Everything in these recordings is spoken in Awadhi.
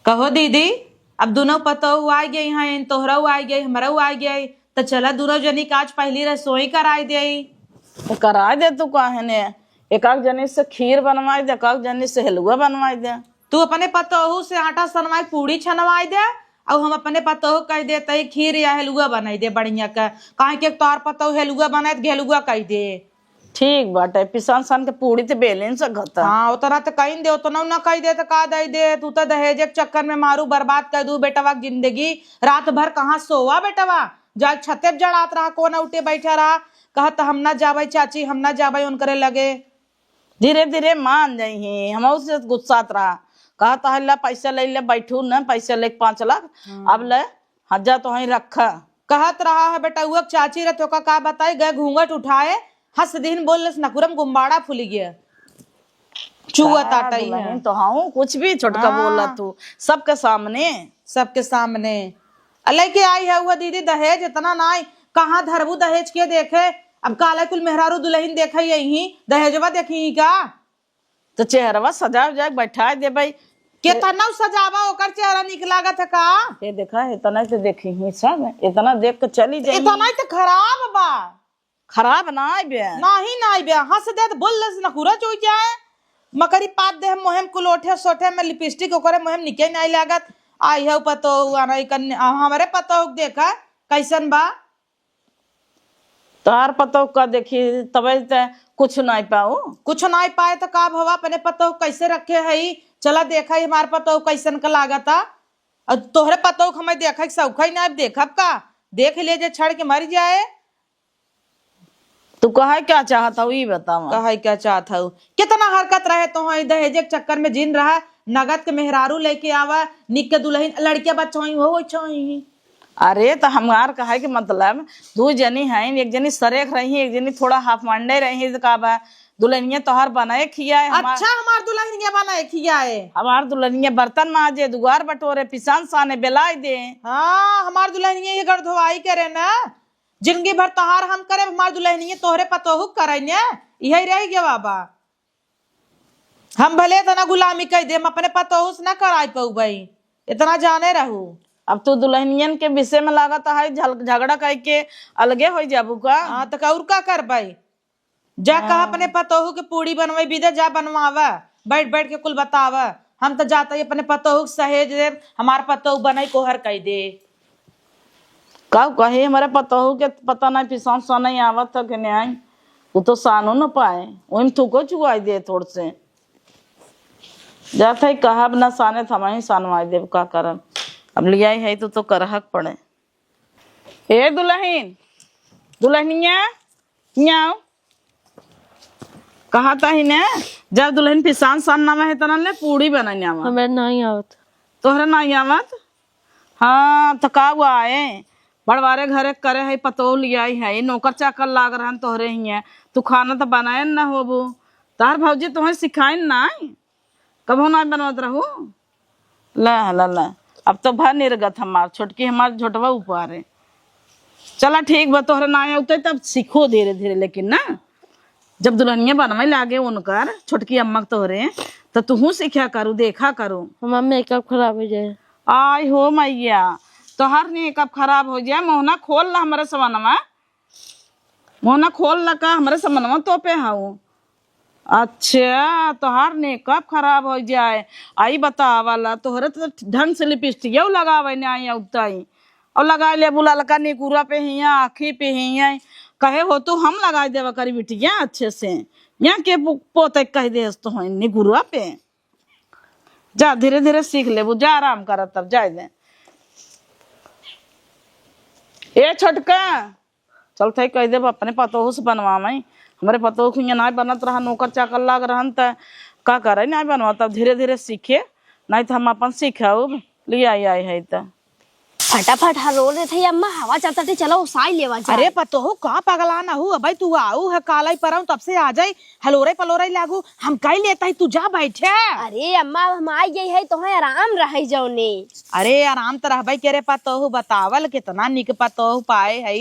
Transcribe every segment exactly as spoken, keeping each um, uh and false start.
कहो दीदी, अब दुनो पतोहू आइ गई हैं, तोहरऊ आइ गई, हमरऊ आइ गई, त चला दुनो जनी के आज पहली रसोई कराइ देई। त कराइ दे तू, काहे ने? एक आध जनी से खीर बनवाइ दे, एक आध जनी से हलुआ बनवाइ दे। तू अपने पतोहू से आटा सनवाइ, पूड़ी छनवाइ दे, अउ हम अपने पतोहू कहि देतई खीर या हलुआ बनाइ दे बढ़िया क, काहे कि तोहार पतोहू हलुआ बनाइ त घेलुआ कहि दे। ठीक बाटे, पिसान सान के पूड़ी त बेले न सकत। हाँ, ओतना त कहि दे, ओतना न कहि दे त का दइ दे? तू त दहेजे के चक्कर में मारू बर्बाद कइ दू बेटवा के जिंदगी। रात भर कहाँ सोवा बेटवा, जा छते पे जड़ात रहा, कोना उठे बैठा रहा, कहत हम ना जाबै चाची, हम ना जाबै उनकरे लगे। धीरे धीरे मान जइहीं, हमहू से गुस्सात रहा, कहत है ला पैसा लइ ले, बैठू न, पैसा लेके पाँच लाख, हाँ। अब ले, हजा तो वहीं रखा। कहत रहा है बेटउआ के चाची रे, तोका का बताई, गए घूंघट उठाए, हँस दिहिन, बोल लेस नकुरम गुम्बाड़ा फूलि गया। चुआ का ताटई दुलहिन है। तो हूँ, कुछ भी छोटका हाँ। बोला तू, सबके सामने। सबके सामने। आ लइके आई है हुआ दीदी दहेज, इतना नाई, कहाँ धरबू दहेज के देखे? अब काला कुल मेहरारू दुलहिन देखे यही, दहेजवा देखी ही का? तो चेहरवा सजा उजा के बैठाइ देबइ। केतना सजावा, ओकर चेहरा निक लागत है का? ये देखा, इतना तो देखी ही सब, इतना देख के चली जाई। इतना ही तो खराब बा। खराब नाई बे। नाही, नाही बे, हँस दे त बोल दे, नकुरा चुइ जाए। मकरी पात दे, मोहेम कुल ओठे सोठे में लिपस्टिक ओकरे मोहेम निके नाई लागत। आई है पतोहू, आ नाई कन्या, आ, हमरे पतोहू के देखा, कैसन बा? तोहार पतोहू का देखी, तबे ते कुछ नाई पाऊ। कुछ नाई पाए त का भवा, अपने पतोहू कैसे रखे हई? चला देखा ही हमार पतोहू कैसन का लागता। अउर तोहरे पतोहू के हमें देखा के सौखा ही नाई, अब देखब का? देख ले जे छड़ के मर जाए। तू कहे क्या चाहत हऊ, ई बतावा। कहे क्या चाहत हऊ? कितना हरकत रहे तोहई, दहेजे के चक्कर में जिन रहा, नगद के मेहरारू लेके आवा, निक के दुलहिन, लड़किया बच्चा होई, हो, हो, होई। अरे, त हमार कहे के मतलब, दू जनी हैं, एक जनी सरेख रही, एक जनी थोड़ा हाफ मंडे रही, त का बा, दुलहिनिया तोहार बनाए खियाए, हमार अच्छा, हमार दुलहिनिया बनाए खियाए। हमार दुलहिनिया बर्तन माजे, दुआर बटोरे, पिसान साने, बेलाए दे। हाँ, हमार दुलहिनिया ये गड़ धोवाई करे ना। जिंदगी भर तोहार हम करे, हमार दुलहिनिया तोहरे पतोहू करे ने, इहे रह गया बाबा। हम भले इतना गुलामी कइ देम, अपने पतोहू से ना कराई पउबई, इतना जाने रहू। अब तू दुलहिनियन के विषय में लागत है झल-, झगड़ा कइ के अलगे होइ जाबू का? हाँ, त का, और का करबई? जा कहा हाँ। अपने पतोहू के पूड़ी बनवई बिदे, जा बनवावा, बैठ बैठ के कुल बतावा। हम त जात ही अपने पतोहू के सहेज देब, हमार पतोहू बनई कोहर कइ दे। का कही, हमरे पतोहू के पता नहीं पिसान सानई आवत है कि नहीं, उ तो सानो न पाए, ओहिम थूको चुआई दे थोड़ से। जात है कहब न साने, त हमही सानवाई देब, का करब? अब लियाई है तो, तो करहक पड़े। ए दुलहिन, दुलहिनिया, हियाँ आओ। कहा त ही ने, जब दुलहिन पिसान सान नावा है, तना ले पूड़ी बनाई नावा। हमें नहीं आवत। तोहरे नहीं आवत? हाँ, त का हुआ है? बड़वारे घरे करे है, पतोह लियाई है, नौकर चाकर लाग रहन तोहरे हियाँ। तू खाना त बनाए न होबू। तार भौजी तोहे सिखाइन नाई? कबहू नाई बनवत रहू? ला, ला, ला। अब तो भा निर्गत हमार, छोटकी हमार झोटवा उपारे। चला ठीक बा, तोहरे नाई अउते तब सीखो धीरे धीरे, लेकिन ना, जब दुलहिनिया बनवे लागे उनकर, छोटकी अम्मा के तोहरे, त तुहू सीखा करू, देखा करू। हमार मेकअप खराब होइ जाए। आय हो मैया, तोहार मेकअप खराब होइ जाए, मोहना खोल ला हमरे सवनवा। मोहना खोल ला का, हमरे समनवा तोपे हऊ। अच्छा, तोहार मेकअप खराब होइ जाए। आई बतावा ला, तोहरे त ढंग से लिपस्टिक लगावे नाई अउतई। अउर लगाए लेबू ललका निकुरा पे हियाँ, आँखी पे हियाँ। कहे हो तू हम लगाए देवा करी बिटिया अच्छे से। यहाँ के पो-, पोते कह देस तो हैं निकुरा पे। जा धीरे धीरे सीख लेबू, जा आराम कर तब जाए दे। ए छोटका, चलत है कह देब अपने पतोहू से बनवावई। हमरे पतोहू के हियाँ नाई बनत रहा, नौकर चाकर लाग रहन त का करे नाई बनवा, तब धीरे धीरे सीखे, नाई त हम अपन सीखब, लियाई आई है त। फटाफट हलोर देत है अम्मा, हवा चलत है, चलो ओसाई लेवा जाए। अरे पतोहू का पगला ना हू, अबे तू आऊ है कालाई परऊ तब से आ जाई, हलोरे पलोरे लागू, हम कई लेत है, तू जा बैठे। अरे अम्मा, अब हम आई गई है, तोहे आराम रहे जौने। अरे आराम त रहबे के रे पतोहू, बतावल कितना निक पतोहू पाए है।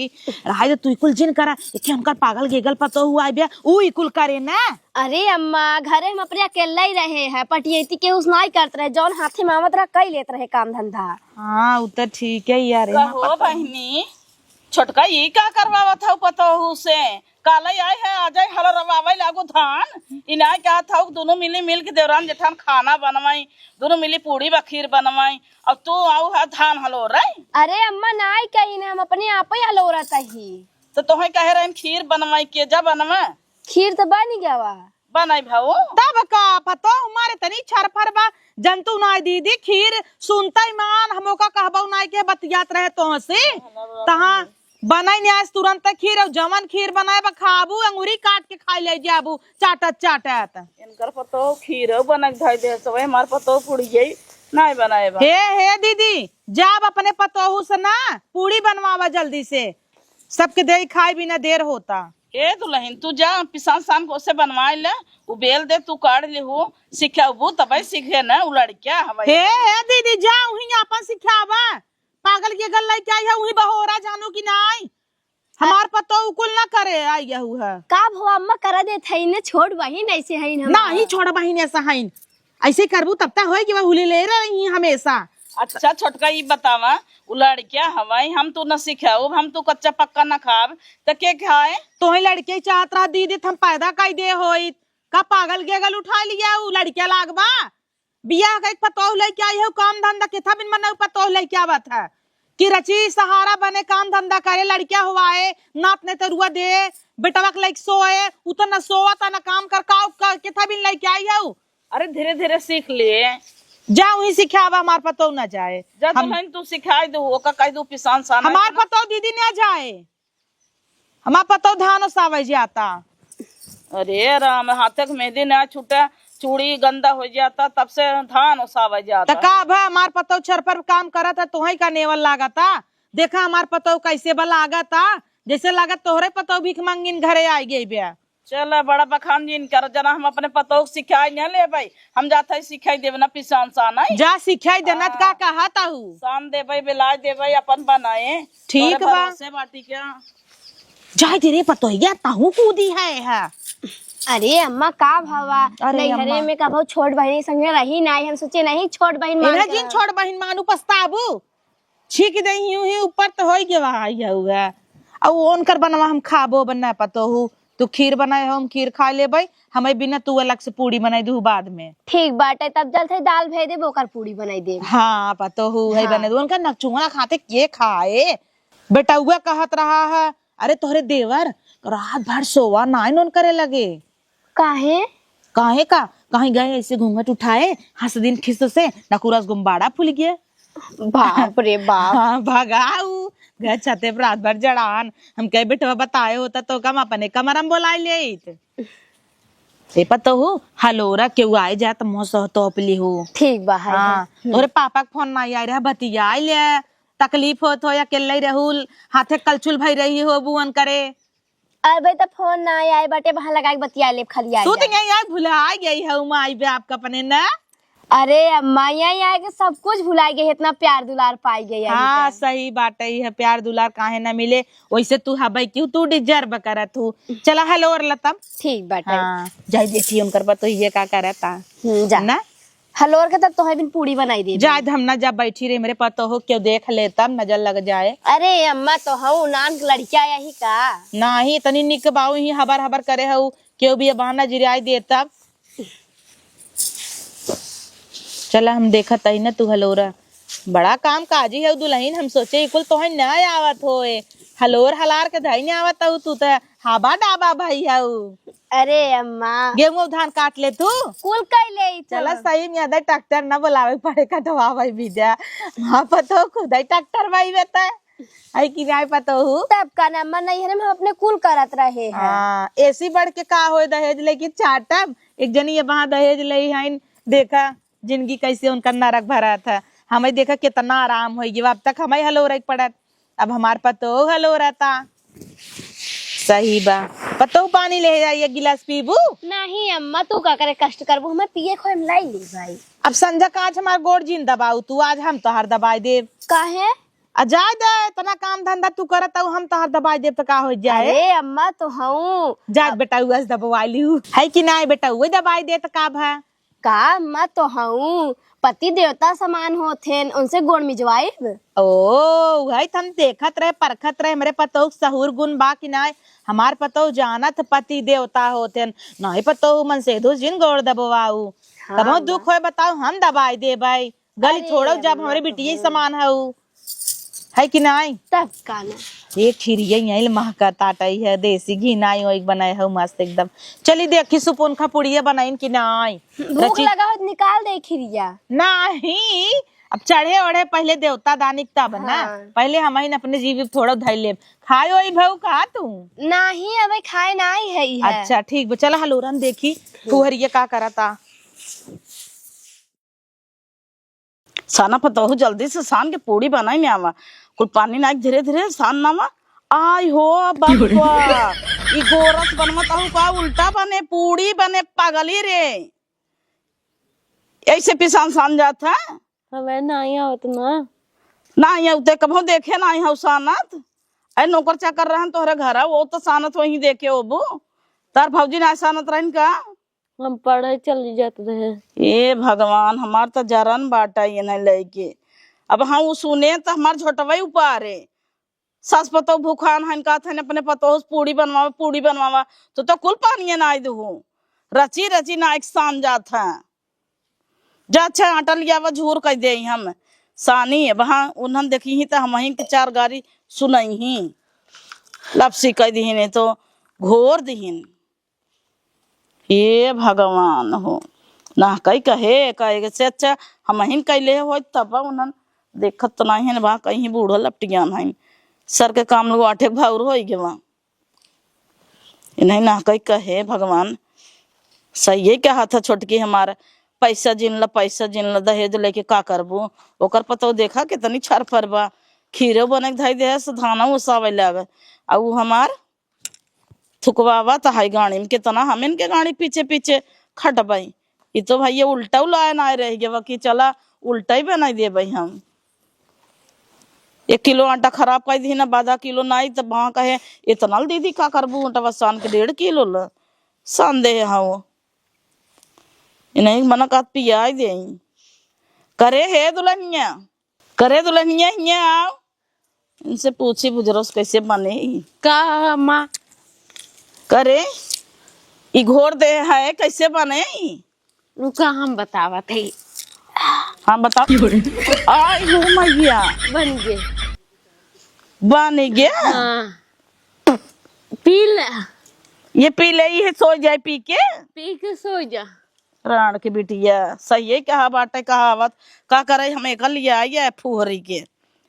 रहे दे तू इकुल जिन करा, एके हमकर पागल गेगल पतोहू आए बे, ऊ इकुल करे ना। अरे अम्मा, घरे हम अपने अकेल्ला ही रहे हैं, पटियैती केहू से नाई करत रहे, जौन हाथे में आवत रहा, कई लेत रहे काम धंधा। हाँ, उ त ठीक है यार, एमा कहो पता नहीं। बहिनी, छोटका ई का करवावत हऊ पतोहू से? काले आए है, आ जाए हलरवावे लागू धान। ई नाई कहत हऊ कि दुनू मिली मिल के देवरान जेठान खाना बनवाई, दुनू मिली पूड़ी बा खीर बनवाई, और तू आऊ है धान हलोरे। अरे अम्मा, नाई कही ना, हम अपने आप ही हलोरत ही। तो तोहे कहे रहन खीर बनवाई के, जा बनवा। खीर तो बन गवा। बनाई भाऊ। तब का पतोह मारे तनी छरफर बा, जनतू नाई दीदी, खीर सुनतई मान, हम ओका कहबऊ नाई के बतियात रहे तोहसे। तहाँ बनाई न्यास तुरंत खीर, और जवन खीर बनाए बा खाबू, अंगूरी काट के खाई ले जाबू, चाटत चाटत। इनकर पतोह खीर बनाई के धई दे, सवे हमार पतोह पूड़ी नाई बनाए बा। हे, हे दीदी, जाब अपने पतोहू से ना, पूड़ी बनवावा जल्दी से, सबके दे खाए बिना देर होता। ए दुलहिन, तू जा पिसान सान को से बनवाए ले, उ बेल दे, तू काढ़ लिहू, सिखाबू तबे सीखे न, उ लड़किया हवे। हे, हे दीदी, जा उहीं आपन सिखावा। पागल के गल लइके आई है, उहीं बहोरा जानू कि नाई? हमार पतोह कुल ना करे आई गहू है। का भो अम्मा करा देत है, इन्हें छोट बहिन ऐसे है हम। नाही, छोट बहिन ऐसा है। ऐसे करबू तब तक होई कि वह हुली ले रही हमेशा। अच्छा छोटका, ई बतावा, उ लड़किया हवाई, हम तू न सिखाउब, हम तू कच्चा पक्का न खाब, त के खाए? तोहे लड़के चाहत रहा दीदी, त हम पैदा कई दे होइत। का पागल गेगल उठा लिया, उ लड़किया लागबा? बियाह कई पतोह लेके आई है, काम धंधा किथा बिन मने पतोह लेके आवत है कि रची सहारा बने, काम धंधा करे, लड़किया हुआए, नात ने तरुआ दे, बेटवा के लेके सोए, उ तो न सोवत न काम कर, का, का किथा बिन लेके आई है उ? अरे धीरे धीरे सीख लिए। जा उहीं सिखावा, हमार पतोह ना जाए। जा हम दुलहिन तू सिखाई दू, ओका कह दू पिसान सान हमार पतोह दीदी ना जाए, हमार पतोह धान ओसावे जाता। अरे राम, हाथे के मेहंदी ना छूटे, चूड़ी गंदा हो जाता, तब से धान ओसावे जाता। त का भा हमार पतोह छरफर काम करत है, तोहई का नेवल लागता? देखा हमार पतोह कैसे बा लागता, जैसे लागत तोहरे पतोह भीख मांगिन घरे आई गई बे। चल, बड़ा बखान जिन कर, जना हम अपने पतोह के सिखाई न लेबै, हम जात है सिखाई देब ना पिसान सान है। जा सिखाई देना त का हाँ। कहत आहू? सान देबै, बेलाय देबै, अपन बनाए। ठीक तोरे बा। भरोसे बाटी क्या? जाए दे रे पतोहिया, तहू कूदी है, है। अरे अम्मा, का भवा? अरे नैहरे अम्मा। में कभो छोट बहिनी संगे रही नाई, हम सोचे नहीं छोट बहिन मान इन्हें के जिन रह। छोट बहिन मानू पछताबू। छींक दे हिउ ही ऊपर त होई के वहा आई हउआ। अउ ओनकर बनवा हम खाबो बन्ना पतोहू। तू खीर बनाए हो, हम खीर खा लेबै। हमें बिना तू अलग से पूड़ी बनाई दू बाद में। ठीक बाटे, तब जल्द ही दाल भेज देब, ओकर पूड़ी बनाई देब। हाँ, पतोहू है हाँ। बने दू। उनका नकचुंगड़ा खाते के खाए? बेटउआ कहत रहा है, "अरे तोहरे देवर रात भर सोवा नाई नोन करे लगे।" काहे? काहे का? कहीं गए ऐसे घूंघट उठाए, हंस दिन खिस से, नकुरस गुम्बाड़ा फूल गए। बाप रे बाप। हाँ, भगाऊ। गए छते पर रात भर जड़ान। हम कहे, "बेटवा बताए होता तो कम अपने कमरा में बोलाई लेइत।" ए पतोहू, हलोरा केहू आए जाए त मुंह सह तोप लिहू। ठीक बा, है, हाँ, है। तोहरे पापा के फोन नाई आए रहा, बतियाए ले। तकलीफ होत हो, अकेले रहू, हाथे कलछुल भई रही हो बुअन करे। अरे भाई, त फोन ना आए बाटे, वहां लगा के बतिया लेब, खाली आ तू तो जाए। यहीं आए भुला गई है, माई बाप का अपने ना। अरे अम्मा, यहीं आए के सब कुछ भुला गई, इतना प्यार दुलार पाई गई है हाँ, अभी तक। सही बात है, यह प्यार दुलार काहे ना मिले, वैसे तू हबै क्यों, तू deserve करत हूँ। चला हलोर लतम। ठीक बाटे। हाँ, जाए देखी उनकर पतोहिया का करता। हम्म, जा। ना? हलोर के तब तोहे बिन पूड़ी बनाई देबे। जाए, हम ना जब बैठी रही, मेरे पतोहू क्यों देख ले, तब नजर लग जाए। अरे अम्मा, तो हऊ नान के लड़किया यही का? नाही, इतनी निक बाऊ ही हबर हबर करे हऊ, क्यों भी अब नजरियाई दे तब। चला, हम देखत हई ना तू हलोरा, बड़ा काम काजी हऊ दुलहिन, हम सोचे ई कुल तोहे ना आवत होए। हलोर हलार के धई ना आवत हऊ, तू त हाबा डाबा भाई हऊ। अरे अम्मा। गेहूं धान काट ले तू। कुल कई ले ई तो। चला सही में ज्यादा ट्रैक्टर ना बुलावे पड़े, कटवावे बिदा। हाँ पतोह खुदै ट्रैक्टर बाई बेटा। आई कि नाई पतोहू। तब का ना अम्मा, नैहरे में हम अपने कुल करत रहे हैं। हाँ, एसी बढ़ के का होए दहेज लेके चाटब। एक जनी ये वहाँ दहेज ले हईन, देखा जिंदगी कैसे उनका नरक भरत है। हमें देखा कितना आराम होई गया, अब तक हमें हलोरे के पड़त। अब हमार पतोह हलोरता। सही बा। पतोह पानी ले आई, एक गिलास पीबू? नहीं अम्मा, तू का करे कष्ट करबू, हमें पिए खोए में लाई ले भाई। अब संझा का आज हमार गोड़ जिन दबाऊ तू, आज हम तोहार दबाई देब। काहे? आ जाए दे, इतना काम धंधा तू करत हऊ, हम तोहार दबाई देब त का हो जाए? अरे अम्मा, तो हऊ। जा बेटा, उस दबवाई लिहू। है कि नाई बेटा, उहे दबाई दे त का भा? का अम्मा, तो हऊ पति देवता समान होत हेन, उनसे गोड़ मिजवाइब? ओ, उहे त हम देखत रहे, परखत रहे, हमरे पतोह के सहूर गुण बा कि नाई। हमार पतोह जानत पति देवता होत हेन, नाई पतोह मन से दो जिन गोड़ दबवाऊ। हाँ, तबहूँ दुख होए बताऊ, हम दबाई देबै। गली अरे छोड़ो, जब अम्मा, हमरे बिटिये तो समान हऊ। है कि नाई? तब का ना। ये खिरिया यहीं महकत आटई है, देसी घी नाई ओई बनाए हऊ मस्त एकदम। चली देखी सुपुन खा पुड़िया बनाइन कि नाई। भूख रची लगा हो त निकाल दे खिरिया। नहीं, अब चढ़े ओढ़े पहिले देवता दानी के तब ना। हाँ। पहिले हमहिन अपने जीव थोड़ा धइ लेब। खाए ओई भऊ का तू? नहीं, अबे खाए नाई है ई है। अच्छा ठीक बा, चला हलोरन देखी फुहरिया का करता। साना पतोहू, जल्दी से सान के पूड़ी बनाई में आवा। कुल पानी नाई, धीरे धीरे सान नावा। आई हो बाबा, ई गोरस बनवत हऊ का, उल्टा बने, पूड़ी बने, पगली रे। ऐसे पिसान सान जात है? हमें नाई आवत ना। नाई आवते, कबहूँ देखे नाई हऊ सानत। ऐ नौकर चाकर रहन तोहरे घरा, वो तो सानत वहीं देखे होबू। तार भौजी नाई सानत रहन का? हम पढ़े चली जात रहे। ए भगवान, हमार त जरन बाटा इन्हें लइके। अब हम उ सुने त हमार झोटवई उपारे। सास पतोह भूखान हन, कहत हन अपने पतोह से पूड़ी बनवावा, पूड़ी बनवावा। तो, तो कुल पानिये नाई दुहू। रची रची नाई के सान जात है। जा अच्छा आटा लियावा, झूर कइ देई हम। सानी, अब हाँ, उन्हन देखी ही त हमहीं के चार गारी सुनई ही। लपसी कइ दिहिन, तो घोर दिहिन। हे भगवान हो, ना कई कहे, कहे के से अच्छा हमहिन कइले होइत तब उन्हन देखत तो नाहीं हन, बा कहीं बूढ़ो लपटियान हइन। सर के काम लोग आठे के भाउर होई गवा। इन्हें ना कई कहे भगवान, सही कहा था छोटकी हमार, पैसा जिन ला, पैसा जिन ला, दहेज लेके का करबू? ओकर पतोह देखा कितनी छरफर बा, खीरो बने के धई देहस, धाना ओसावे लाग, आ उ हमार थुकवावा त हाई गाड़ी में, कितना हम इनके गाड़ी पीछे पीछे खटबई। ई तो भैया उल्टा उलाए ना रह गवा कि चला उल्टा ही बनाई देबई हम। एक किलो आटा खराब कर दी ना, आधा किलो नाई, तब वहाँ कहे, "इतना ल दीदी का करबू आटा सान के डेढ़ किलो ल?" संदेह है वो। इन्हें मना कहत पियाई देई। करे हे दुल्हनिया, करे दुल्हनिया, हियाँ आओ। इनसे पूछी बुजरस कैसे बने ई। का माँ? करे, ई घोर दे है, कैसे बने ई? रुका, हम बतावत है। हाँ, बताओ। आई हो मैया। बन गए। बन गया? हाँ। पी ले। ये पी ले, ये सो जाए पी के। पी के सो जा। राण के बिटिया, सही कहा बाटे कहावत, का करे हम एकर लिए आई है फुहरी के।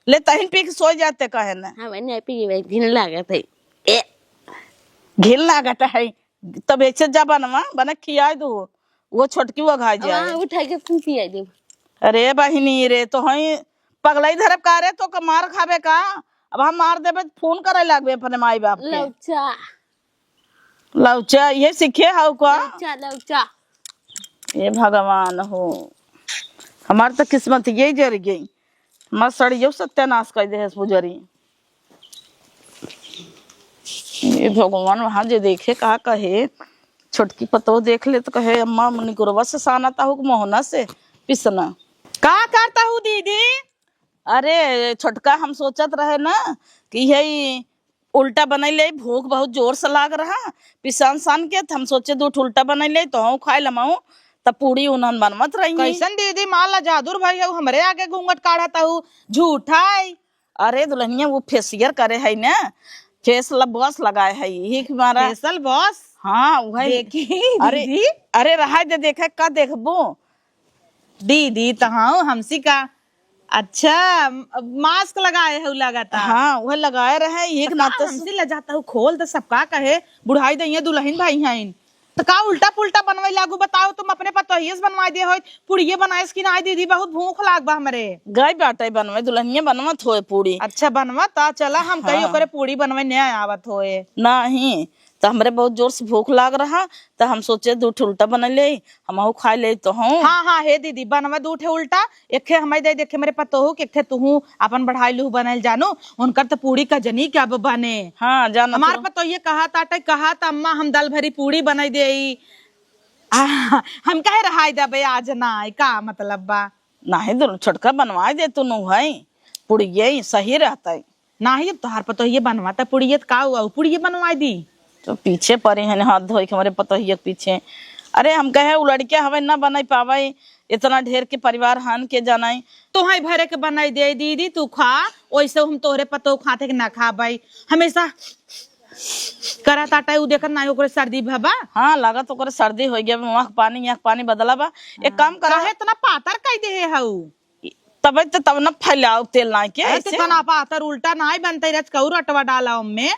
ले तहिन पी के सो जाते कहे न। हाँ, मैंने पी के घिन लागत है। ए। घिन लागत है, तब ऐसे जा बनवा, बना खियाई दो, वो छोटकी वो घाई जाए। हाँ, उठा के फिर पियाई दे। अरे बहिनी रे, तो हई पगलाई धरब का रे, तो क मार खाबे का? अब हम मार देबे, फोन करे लागबे अपने माई बाप के। लौचा। लौचा, ये सीखे हऊ का? लौचा, लौचा। ए भगवान हो, हमार त किस्मत यही जर गई, हमार सड़ियो सत्यानाश कर दे है पुजरी। ए भगवान, वहाँ जे देखे का कहे, छोटकी पतोह देख ले तो कहे, "अम्मा, निकुरवा से साना ताहू के मोहना से पिसना।" का करता हूँ दीदी? अरे छोटका, हम सोचत रहे ना कि यही उल्टा बनई ले, भूख बहुत जोर से लाग रहा, पिसान सान के, त हम सोचे दू ठो उल्टा बनई ले, तोहूँ खाए लमाऊ, तब पूड़ी उन्हन बनवत रही। कैसन दीदी, माला जादूर भाई हऊ, हमरे आगे घूंघट काढ़त हऊ, झूठा है। अरे दुल्हनिया, वो फेसियल करे है ना, फेस ला बस लगाए है, यही के मारा। फेसल बस? हाँ, वही। देखी अरे, दीदी। अरे रहा दे, देखे का देखबो? दीदी, तहाऊ हमसी का? अच्छा, म-, मास्क लगाए हऊ लागता। हाँ, वह लगाए रहे, एक तो का नाते से हमसी लजाता हऊ, खोल दे, सबका कहे, बुढ़ाई दइया दुल्हन भाई हईन। तो का उल्टा पुल्टा बनवे लागू, बताओ, तुम अपने पतोहिए से बनवाई दे होइत, पुड़िए बनाए से कि नाई दीदी, बहुत भूख लाग बा हमरे। गई बाटे बनवे, दुल्हनिया बनवत होए पूड़ी। अच्छा, बनवत, आ चला, हम कही हाँ। ओकरे पूड़ी बनवे न आवत होए। नहीं, त हमरे बहुत जोर से भूख लाग रहा, त हम सोचे दू ठे उल्टा बना ले, हमहू खा ले तो हूँ। हाँ, हाँ, हे दीदी, बनवा दू ठे उल्टा, एक ठे हमें दे दे, एक ठे मेरे पतोहू के, एक ठे तुहू अपन बढ़ाई लूह बनाइल जानू, उनकर त पूड़ी का जनी क्या ब-, बने। हाँ, जानत हमार हूँ। पतोहिए कहा ताटे, कहा त अम्मा हम दाल भरी पूड़ी बनाई देई। आ, हम कहे रहाई देबे आज ना, का मतलब बा? नाही, दोनों छोटका बनवाई दे, तू नु है, पुड़िये सही रहता है। नाही, अब तोहार पतोहिए बनवा त पुड़िये त का हुआ, उ पुड़िये बनवाई दी। तो पीछे पड़ी है हाथ धोई के हमरे पतोहिए के पीछे। अरे हम कहे उ लड़के हवे ना बनाई पावे, इतना ढेर के परिवार हन के जानाई। तोहई भरे के बनाई दे दीदी, तू खा, ओइसे हम तोहरे पतोह खाते के ना खाबई। हमेशा करत आटा उ देखत नाही ओकरे सर्दी भबा। हाँ, लागत ओकरे सर्दी हो गया, वहाँ के पानी यहाँ के पानी बदला बा। एक काम करा। काहे इतना पातर कई दे हऊ? तबे तो तब ना फैलाओ तेल ना के अरे, ऐसे। इतना पातर उल्टा नाही बनते, रच कौर अटवा डाला ओमे।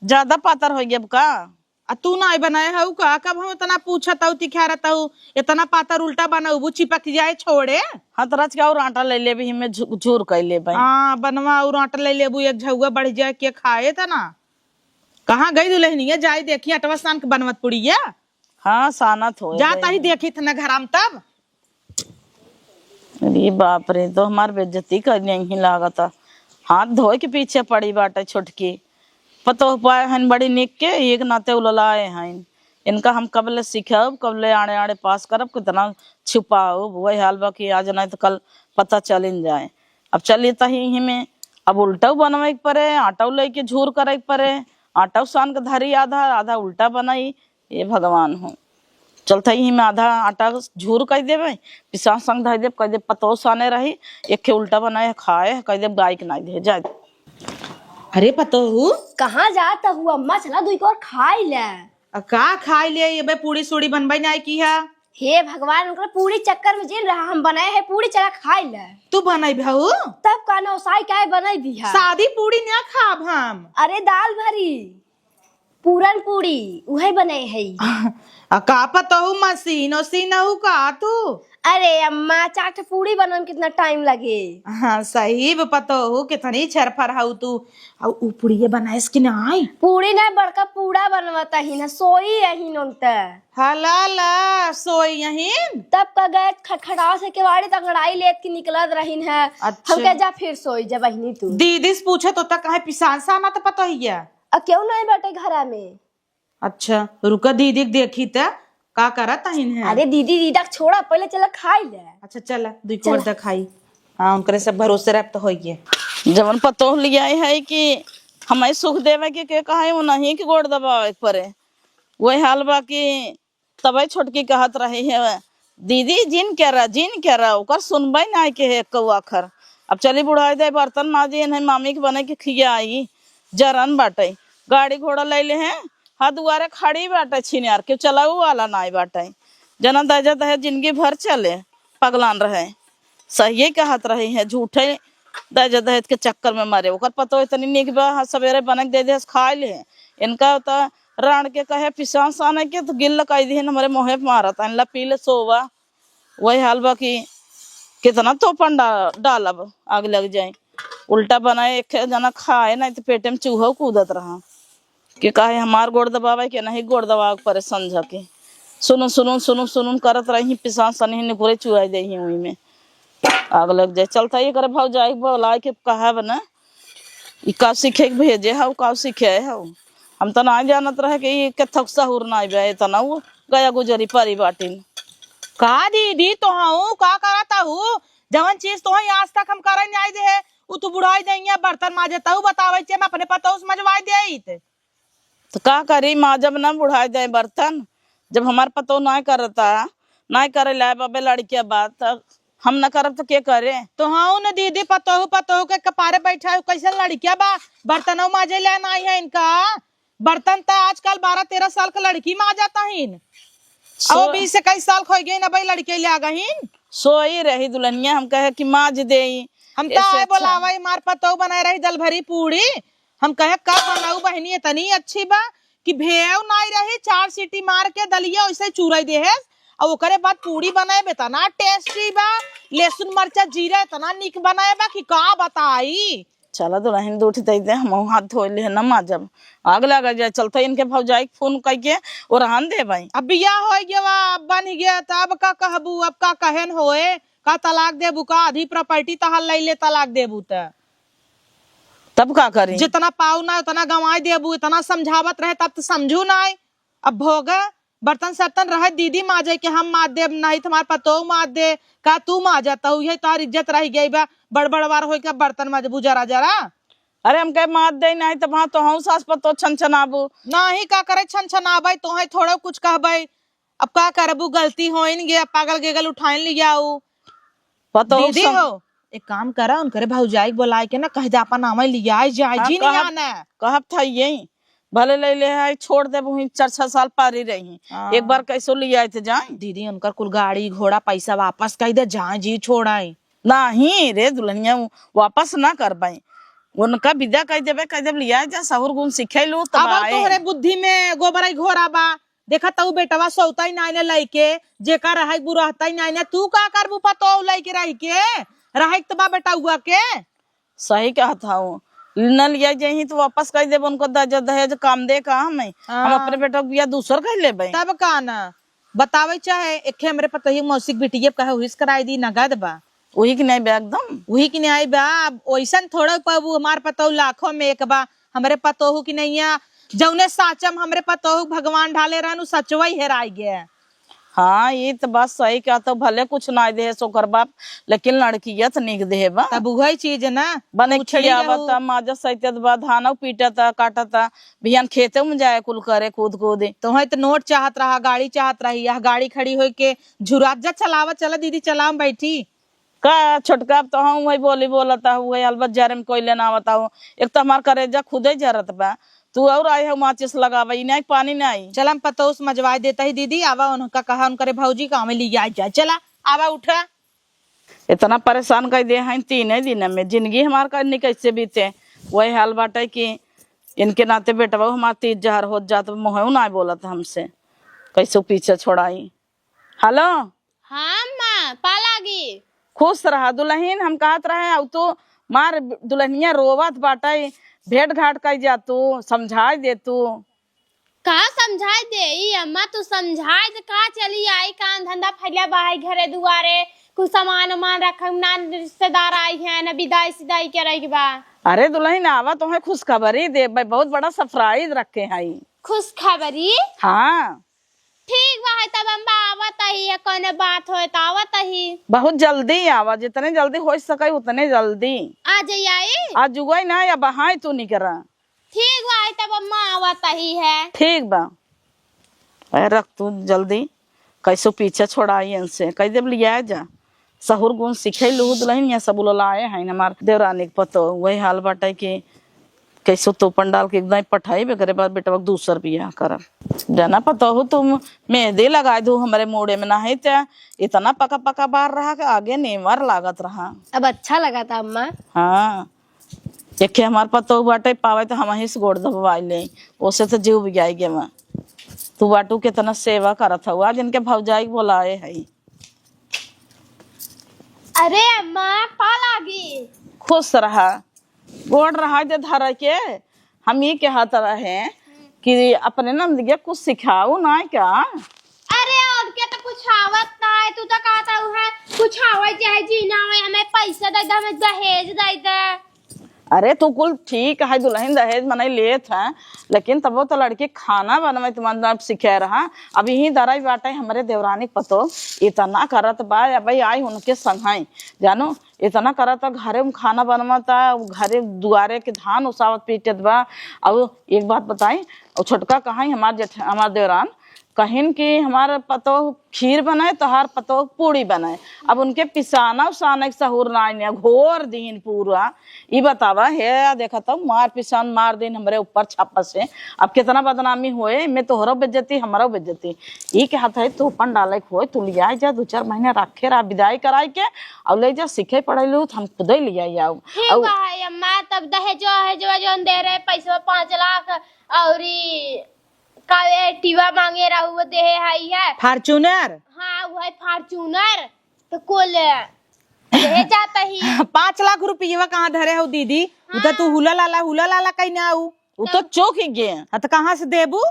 ज्यादा पातर हो गया का? आ तू नाही बनाए हऊ का? कब हम इतना पूछत हऊ, तिखारत हऊ, इतना पातर उल्टा बनाऊ, चिपक जाए, छोड़े। हाँ, तो रच के और आटा ले लेबे, हिमे झु-, झूर कर लेबे। हाँ, बनवा और आटा ले लेबू, एक झउआ बढ़ जाए के खाए त ना। कहाँ गई दुल्हनिया? जाई देखी अटवा सान के बनवत पुड़िया। हाँ, सानत हो जा गई। तही देखी थ न घराम तब। अरे बाप रे, तो हमार बेइज्जती करने ही लागत। हाथ धोए के पीछे पड़ी बाटे छोटकी। पतोह पाए हन बड़ी निक के, एक नाते उललाए हन। इनका हम कब ले सिखाउब, कब ले आड़े आड़े पास करब, कितना छुपाउब। वही हाल बा कि आज नहीं तो कल पता चलिन जाए। अब चलिए तही ही में, अब उल्टउ बनवे के परे, आटउ लेके झूर करे के परे, आटउ सान के धरी आधा, आधा उल्टा बनाई। ए भगवान हो, चलत ही में आधा आटा झूर कर देबे, पिसान संग धर देब, कह देब पतोह साने रही, एक खे उल्टा बनाए खाए, कह देब गाय के नाई दे जाए। अरे पतोहू, कहाँ जात हू अम्मा? चला दुई कोर खाई ले। आ का खाई ले? ये बे पूड़ी सूड़ी बनबे नाई की है। हे भगवान, उनकर पूड़ी चक्कर में जिन रहा, हम बनाए है पूड़ी, चला खाई ले। तू बनाई भाऊ? तब का नौसाई काहे बनाई दिहा? सादी पूड़ी ना खाब हम। अरे दाल भरी। पूरन पूड़ी, उहे बने है। आ, का पतोहू मशीन उशीन हऊ का तू? अरे अम्मा, चार ठे पूड़ी बनन कितना टाइम लगे? हाँ, सही ब पतोहू, कितनी छरफर हऊ तू। आ, उ पूड़िये बनाएस कि नाई? पूड़ी ना, बड़का पूड़ा बनवत अहिन, सोई अहिन उनते। हला ला, सोई अहिन? तब का गए खटखटाव से केवाड़ी तंगड़ाई लेत के निकलत रहिन है। अच्छा। हम कहे, "जा फिर सोई जा बहिनी तू।" दीदी से पूछत होता, कहे पिसान साना त पतोहिया। आ केहू नहीं बाटे घरा में। अच्छा, रुका दीदी के देखी त का करत हइन है। अरे दीदी, दीदा के छोड़ा, पहले चला खाई ले। अच्छा, चला, दुई चला। कोर दा खाई। हाँ, उनकरे सब भरोसे रख तो होइए। जवन पतोह लियाई है कि हमें सुख देवे के, के कहे, वो नहीं कि गोड़ दबावे के परे। वही हाल बा कि तबे छोटकी कहत रही है, "दीदी, जिन करा, जिन करा, ओकर सुनबे नाई के है एको आखर। अब चली बुढ़ाई दे, बर्तन माजी, इन्हें मामी के बने के खियाई, जरन बाटे, गाड़ी घोड़ा ले ले हैं, हा दुआरे खड़ी बाटे छिनार, केहू चलाऊ वाला नाई बाटे। जना दहेज दहेज जिंदगी भर चले, पगलान रहे।" सहिए कहत रही है, झूठे दहेज दहेज के चक्कर में मरे। ओकर पतोह इतनी नीक बा, हाँ, सवेरे बने के दे दे, खाए ले। इनका त राण के कहे पिसान साने के, तो गिल्ल कई दिहन, हमरे मुँहे पे मारत, "आइन ला पी ले, सोवा।" वही हाल बा कि कितना तोपन डा-, डालब, आग लग जाए। उल्टा बनाए, एक जना खाए, नहीं तो पेटे में चूहो कूदत रहा। कि काहे हमार गोड़ दबावे के नहीं गोड़ दबावे के परे समझा के। सुनुन, सुनुन, सुनुन, सुनुन करत रही, पिसान सनी निकुरे चुआई देही उही में। आग लग जाए। चलता ये करे भौजाई बोलाए के कहा बना, "ई का सीखे के भेजे हऊ, का सीखे हऊ?" हम तो ना जानत रहे कि ई के थक सहूर ना आइबे, इतना वो गया गुजरी परी बाटिन। का दीदी, तोहऊ का करत हऊ? जवन चीज तोहई आज तक हम करे नहीं दे है, उ तू बुढ़ाई दइया बर्तन माजे, तऊ बतावे छे, हम अपने पतोह से मजवाई देइत। तो का करी माँ, जब ना बुढ़ाई दे बर्तन, जब हमार पतोह ना करता, ना करे लाए बाबे लड़किया बात, तब हम ना करब तो के करे? तो हाँ न दीदी, पतोह, पतोह के कपारे बैठा है, कैसे लड़किया बा, बर्तनों माजे ले ना आई है इनका। बर्तन त आजकल बारह तेरह साल के लड़की माजत हईन। सो- अब बीस इक्कीस साल के हो गई ना भाई, लड़के ले आ गईन। सोई रही दुल्हनिया, हम कहे कि माज देई। हम त ऐसे आए अच्छा। बोलावे, मार पतोह बनाए रही दल भरी पूड़ी। हम कहे, "का बनाऊ बहिनी, इतनी अच्छी बा कि भेव नाई रही, चार सीटी मार के दलिया वैसे चूरई देहेस, और ओकरे बाद पूड़ी बनाए, इतना टेस्टी बा, लहसुन मरचा जीरा इतना निक बनाए बा कि का बताई।" चला दुलहिन, दूठ दइ दे, हमहू हाथ धोइ लेहे न माजब। आग लगा जाए, चलते इनके भौजाई के फोन कइके ओरहन देबइ। अब बियाह होइ गया, अब बन गया, त अब का कहबू, अब का कहेन होए, का तलाक देबू, का आधी प्रॉपर्टी तहार लइ ले, तलाक देबू त? तब का करी? जितना पाऊ ना उतना गंवाइ देबू, इतना समझावत रहे तब त समझू नाहीं। अब भोग, बर्तन सर्तन रहे दीदी माजे के, हम माज देब, नाहीं त हमार पतोह माज दे, का तू माजा, त उहे तोहार इज्जत रहि गइ बा, बड़ बड़वार होइ के बर्तन माजबू जरा जरा। अरे हम कहे माज दे, नाहीं त वहाँ तोहूँ सास पतोह छनछनाबू। नाहीं का करे छनछनाबइ, तोहइ थोड़े कुछ कहबइ। अब का करबू, गलती होइन गे, अब पागल गेगल उठाइन लियाऊ। पतोह दीदी सम- हो, एक काम करा, उनकरे भौजाई के बोलाइ के ना कह दे, आपन नामइ लियाइ जाए, हाँ, जी नहीं कहब, आना। कहब था यही, भले लइ ले है, छोड़ देबू ही, चार छह साल पारी रही। हाँ। एक बार कैसो लियाइ त जाए। दीदी, उनकर कुल गाड़ी घोड़ा पैसा वापस कइ दे, जाए जी छोड़ाए। नाहीं रे दुलहिनिया, वापस ना करबइ। उनका बिदा कइ देबइ, कइ देब लियाइ जा, सहूर गुन सिखइ लू, तब अब आए। तोहरे बुद्धि में गोबरइ घोरा बा। देखा तउ बेटवा सोवतइ नाहीं ने लइके, जेका रहइ बुरहतइ नाहीं ने, तू का करबू पतोह लइके रहिके? रहइ त बा बेटउआ के। सही कहत हऊ, न लिया जइहीं त वापस कइ देब उनको, दहेज, दहेज काम दे का हमें? हम हाँ। अपने बेटा के बियाह दूसर कइ लेबइ। तब का ना, बतावइ चाहे, एक्खे हमरे पतोही मौसी के बिटिया के कहे उहिस कराइ दी, नगद बा। उही के नाहीं बा एकदम। उही के नाहीं बा, अब ओइसन थोड़ा पाबू, हमार पतोह लाखों में एक बा, हमरे पतोहू की नइया, जउने साँचम हमरे पतोहू के भगवान ढाले रहन, उ सचवइ हेराइ गे। हाँ, ई त बात सही कहत हऊ, भले कुछ नाहीं देहे सोकर बाप, लेकिन लड़किया त नीक देहे बा। तब उहइ चीज ना, बने पूछड़ी खियावत रहू। माजत सइतत बा, धानउ पीटत, काटत, बिहान खेते में जाए कुल करे कूद कूद। तोहइ त नोट चाहत रहा, गाड़ी चाहत रही, यह गाड़ी खड़ी होइ के झुरात जा, चलावत चला दीदी, चलाव बैठी। का छोटका, अब तो हम वही बोली बोलत हऊ, वही अलबत जरे में कोई लेना आवत हऊ। एक तो हमार करेजा खुदे जरत बा, तू और आई हऊ माचिस लगावे, ई नाहीं पानी नाहीं। चला हम पतोह से मजवाइ देत ही दीदी, आवा उनका कहा उनकरे भौजी का हमें लियाइ जाए। चला, आवा उठा। इतना परेशान कइ दे हैं तीने दिन में, जिंदगी हमार का नहीं कैसे बीते। वही हाल बाटे कि इनके नाते बेटवा हमार तीज जहर होत जात, मुँहे नाहीं बोलत हमसे, कैसे पीछे छोड़ाई। हेलो। हाँ अम्मा, पा लागी। खुश रहा दुलहिन, हम कहत रहे, अब तू मार दुलहिनिया रोवत बाटे, भेंट घाट कइ जा तू, समझाइ दे तू। का समझाइ देई अम्मा, तू समझाइ दे, का चली आई, काम धंधा फैला बाहर घरे दुआरे, कुछ सामान उमान रखम ना, रिश्तेदार आई हैं ना, बिदाई सिदाई के रही बा। अरे दुलहिन आवा, तोहे खुशखबरी देबे, बहुत बड़ा सरप्राइज रखे हई। खुशखबरी? हाँ। ठीक बा, है तब हम आवत ही, या कौनो बात होए त आवत ही। बहुत जल्दी आवा, जितने जल्दी होइ सके उतने जल्दी। आ जाई, आई? आज जुगई ना, या बहाई तू निकरा। ठीक बा, है तब अम्मा आवत ही है। ठीक बा। ए, रख तू जल्दी, कैसो पीछे छोड़ाई इनसे, कह देब लिया जा। सहुर गुण सीखे लूहू दुलहिन, या सब उललाए हैं हमार देवरानी के पतो। वही हाल बाटे कि कैसो तोपन डाल के एकदम पठाई, एकरे बाद बेटवा के दूसर बियाह करब। जाना पतोहू, तुम मेहंदी लगाए दू हमरे मूड़े में, नाहीं त इतना पका पका बार रहा कि आगे नेवर लागत रहा। अब अच्छा लगा था अम्मा। हाँ, एके हमार पतोहू बाटे, पावे त हमहीं से गोड़ दबवाई ले, ओसे त जीव बिगाई गे बा। तू बाटू केतना सेवा करत हऊ, आज इनके भौजाई के बोलाए हई। अरे अम्मा, पा लागी। खुश रहा, गोड़ रहा दे धर के। हम ई कहत रहे कि अपने नंद के कुछ सिखाऊ ना का? अरे, और के तो कुछ आवत ना है, तू तो कहत हऊ है कुछ आवे चाहे जी ना आवे, हमें पैसा दे दे, हमें दहेज दे दे। अरे, तू कुल ठीक है, दुलहिन दहेज मनई लेत है, लेकिन तबो तो लड़की खाना बनवे त मन अब सीखे रहा। अब यही दराई बाटे हमरे देवरानी के पतो, इतना करत बा, अब आई उनके संग है, जानो, इतना करत बा, घरे में खाना बनवत, घरे दुआरे के धान ओसावत पीटत बा। अब एक बात बताई, और छोटका कहाँ है, हमार जेठ-, हमार देवरान, कहिन कि हमार पतोह खीर बनाए, तोहार पतोह पूड़ी बनाए। अब उनके पिसाना उसाना के सहूर नाई ने, घोर दीन पूरा। ई बतावा, हे देखा तो मार पिसान मार दीन हमरे ऊपर छापा से। अब कितना बदनामी होए, मैं तोहरो बेइज्जती, हमरो बेइज्जती। ई के हाथ है तोपन डाले के होए, तू लिया जा, दो चार महीने रखे रहा, विदाई कराई के, और ले जा सीखे पढ़े लू, हम खुदे लिया आओ। ठीक बा है अम्मा, तब दहेजो है जो, जोन दे रहे पैसवा पाँच लाख, औरी का Activa मांगे रहू, वो देहे हई है। Fortuner? हाँ, वो है Fortuner। तो कुल दहेज जात ही। पाँच लाख रुपया कहाँ धरे हो दीदी? उ तो तू हाँ। हुला लाला, हुला लाला कहीं ना आऊ। उ तो चूक ही गए। हाँ, तो कहाँ से देबू?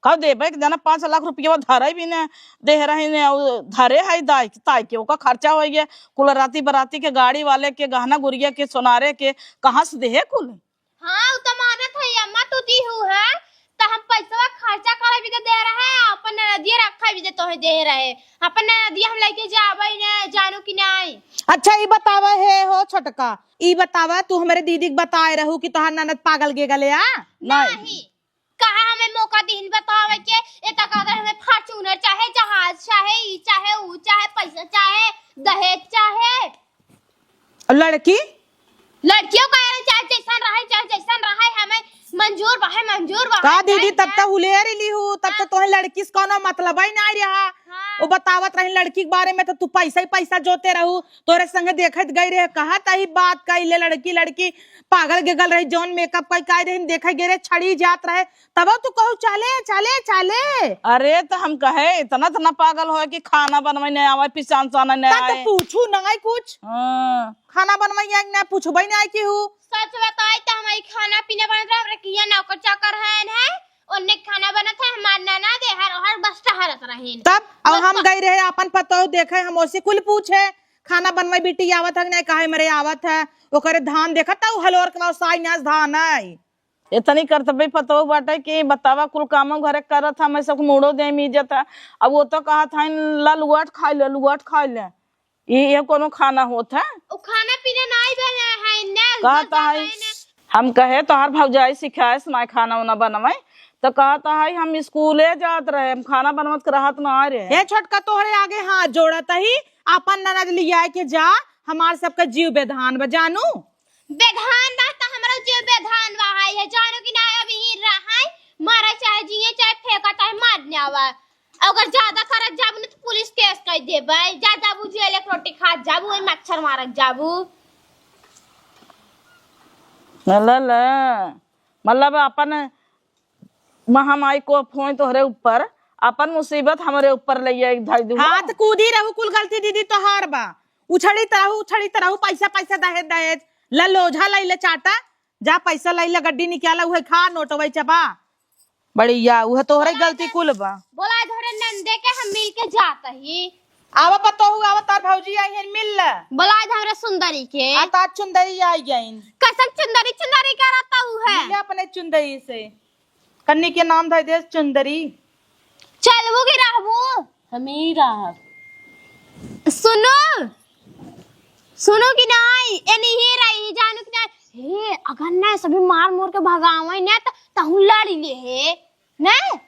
कब देबे? एक जना पाँच लाख रुपया धरे भी न दे रहे ने, उ धरे है दाई, ताई के, ओका खर्चा हो गया, कुल राती बराती के, गाड़ी वाले के, गहना गुरिया के, सोनारे के, कहाँ से देहे कुल? हाँ, उ तो मानत है, अम्मा तू दी हूँ है, तो हम पैसवा खर्चा करे भी तो दे रहे, अपन ननदिया रखे भी तो तोहे दे रहे, अपन ननदिया हम लेके जाबे ने, जानू कि नहीं? अच्छा, ई बतावा है हो छोटका, ई बतावा, तू हमरे दीदी के बताए रहू कि तोहार ननद पागल गे गले आ? नहीं। नहीं। कहाँ हमें मौका दीन बतावे के? ए त कहत रहे हमें Fortuner चाहे, जहाज चाहे, ई चाहे, ऊ चाहे, पैसा चाहे, दहेज चाहे। और लड़की? लड़कियों का रहे, चाहे जैसन रहे, चाहे जैसन रहे, हमें मंजूर बा है, मंजूर बा का है, दीदी, नहीं तब है। तो हुलेर ली हूँ, तब तो हाँ। तोहे लड़की से कोनो मतलब ही नहीं रहा। हाँ। वो बतावत रही लड़की के बारे में, तो तू पैसा ही पैसा जोते रहू, तोरे संगे देखत गई रहे, कहत ही बात कइले लड़की, लड़की पागल गेगल रही, जौन makeup कई काई रही, देखे गे रहे, छड़ी जात रहे, तब तू कहू, "चले, चले, चले।" अरे, तो हम कहे, इतना, इतना पागल होए कि खाना बनवे नहीं आवे, पिसान साने नहीं तब तो आए। पूछू नहीं कुछ। हाँ। खाना बनवे आए ना, पूछबे नहीं आए कि हूँ। सच बताई तो हमारी खाना पीना बनत रहे, हमरे किया नौकर चाकर है, है, ओन्ने खाना बनत है, हमार ननद है, हर, हर बस टहरत रहे। तब, और बस हम बस। गई रहे अपन पतोह देखे, हम ओसे कुल पूछे, खाना बनवे बिटी आवत है कि नहीं, कहे मरे आवत है, ओकरे धान देखत, तउ हलोर के लाओ साई नास धान है। इतनी करतबे पतोह बाटे कि बतावा कुल कामो घरे करत है, मैं सब मूड़ो दे में इज्जत है। अब वो तो कहत है, "ला लुआट खाई ले, लुआट खाई ले।" ये, ये कोनो खाना होत है? वो खाना पीना नहीं बना है, ना कहत है, हम कहे तोहार भौजाई सिखाए से ना खाना उना बनवे, तो कहत है, "हम स्कूले जात रहे, हम खाना बनवत के रहत ना रहे।" ए छोटका, तोहरे आगे हाथ जोड़त ही, अपन ननद लिया के जा, हमार सबका जीव बेधान बा जानू। बेधान बा त हमरो जीव बेधान बा है, ये जानो कि ना, अभी ही रहा है, मारा चाहे जिए चाहे फेंका चाहे मार ने आवा। अगर ज्यादा करत जाबू न तो पुलिस केस कर देबे, जा जाबू जेल एक रोटी खात जाबू, वही मच्छर मारत जाबू। ले, ले, मतलब अपन महामाई को फोन तोहरे ऊपर, अपन मुसीबत हमरे ऊपर ले आई धई दू। हाथ कूदी रहू, कुल गलती दीदी तोहार बा। उछड़ी तरहू, उछड़ी तरहू, पैसा, पैसा, दहेज, दहेज, ला लोझा लाई ले चाटा, जा पैसा लाई ले, गड्डी निकाला, उहे खा, नोटवा चबा। बढ़िया, उहे तोहरे बोला गलती दे, कुल बा। बोला धरे नंदे के हम मिल के जात ही। आवा पतोहू, आवा तार भौजी आई है, मिल ले। बोला दे हमरे सुंदरी के। आ तार चुंदरी आई गईन। कैसन चुंदरी, चुंदरी करत हू है? मिल ले अपने चुंदरी से। कन्नी के नाम धई दे चुंदरी। चलबू कि रहबू? हम ही रहब। सुनो, सुनो कि नहीं, ए नहीं रही, जानू कि नहीं? हे, अगर नहीं सभी मार मोर के भगावे ना, त तहू लड़ी ले हे, नहीं?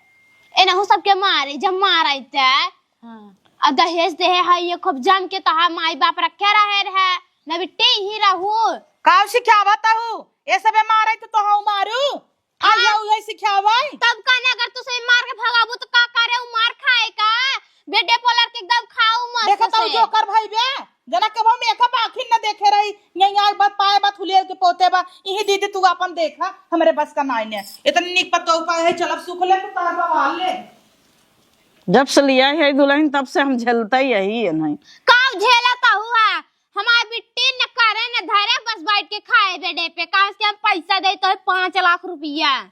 ए नहु सबके मारे, जब मारे त। हाँ। आ दहेज देहे है, ये खूब जम के तोहार माई बाप रखे रहे रहे, न बिट्टी ही रहू। काउ सिखावत हू? ए सबे मारे त तोहू मारू? आ हाँ। या उहे सिखावे? तब कहने अगर तू सही मार के भगाबू त का करे, उ मार खाए का? बेटे पोलर के एकदम खाऊ मस्त देखत हऊ से। जोकर भाई बे, जना कब हम एक आँखिन न देखे रही, यही आग बात पाए बात हुलियल के पोते बा, इही दीदी तू अपन देखा, हमरे बस का नाई ने। इतनी नीक पतोह पाए है, चलब सुख ले, तो तार बवाल ले। जब से लिया है दुल्हन, तब से हम झेलता ही यही है नहीं। का झेलता हुआ? हमार बिट्टी न करे न धरे, बस बैठ के खाए बेडे पे। कहाँ से हम पैसा दे तो पाँच लाख रुपया?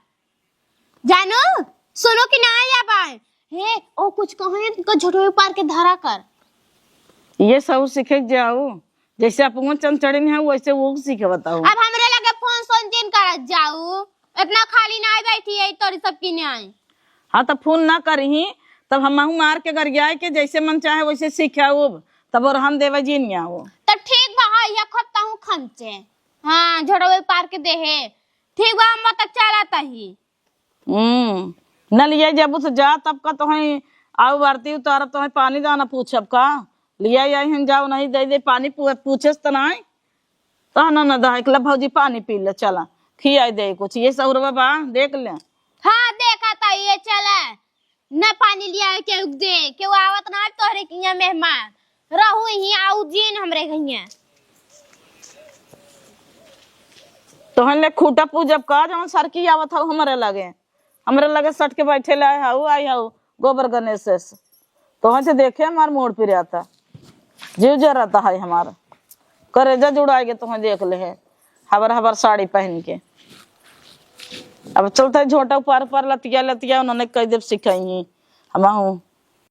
जानू, सुनो कि ना या बाय? हे, ओ कुछ कहो या तुमको झोटवे पार के धरा कर। ये सब सीखे के जाओ, जैसे अपन चंचड़ी में है वैसे वो सीखे बताओ। अब हमरे लगे फोन सोन जिन करत जाऊ, इतना खाली ना बैठी है तोरी सब की न्याय। हाँ, तो फोन ना करही, तब हमहू मार के गरियाए के जैसे मन चाहे वैसे सिखाओ, तब और हम देवे जी नहीं आओ। तब ठीक बा, हाँ, या खत्ता हूँ खमचे। हाँ, झोड़वे पार के देहे। ठीक बा, हम तब चलत ही। हम्म, न लिया जब तो जा, तब का तोहें आऊ आरती उतारब, तोहें पानी दाना पूछब का? लिया आई हम जाओ, नहीं दे दे पानी पू-, पूछेस त नहीं। तहन न दहक ले भौजी, पानी पी ले, चला, खियाई दे कुछ, ये सहुरवा बा, देख ले। हाँ, देखा त ये चला, न पानी लिया के दे, केहू आवत ना तोहरे किहाँ मेहमान, रहू ही आऊ जीन हमरे कहिया। तोहन ले खूटा पूजब का, जवन सरकी आवत हऊ हमरे लगे, हमरे लगे सट के बैठे ले आए हऊ, आई हऊ गोबर गणेश से। तोहन से देखे हमार मूड़ पिराता, जीव जराता है हमार। करेजा जुड़ाए के तुहें देख ले है, हबर हबर साड़ी पहन के। अब चलते झोटा पार पार लतिया लतिया उन्होंने कई देव सिखाई ही। हम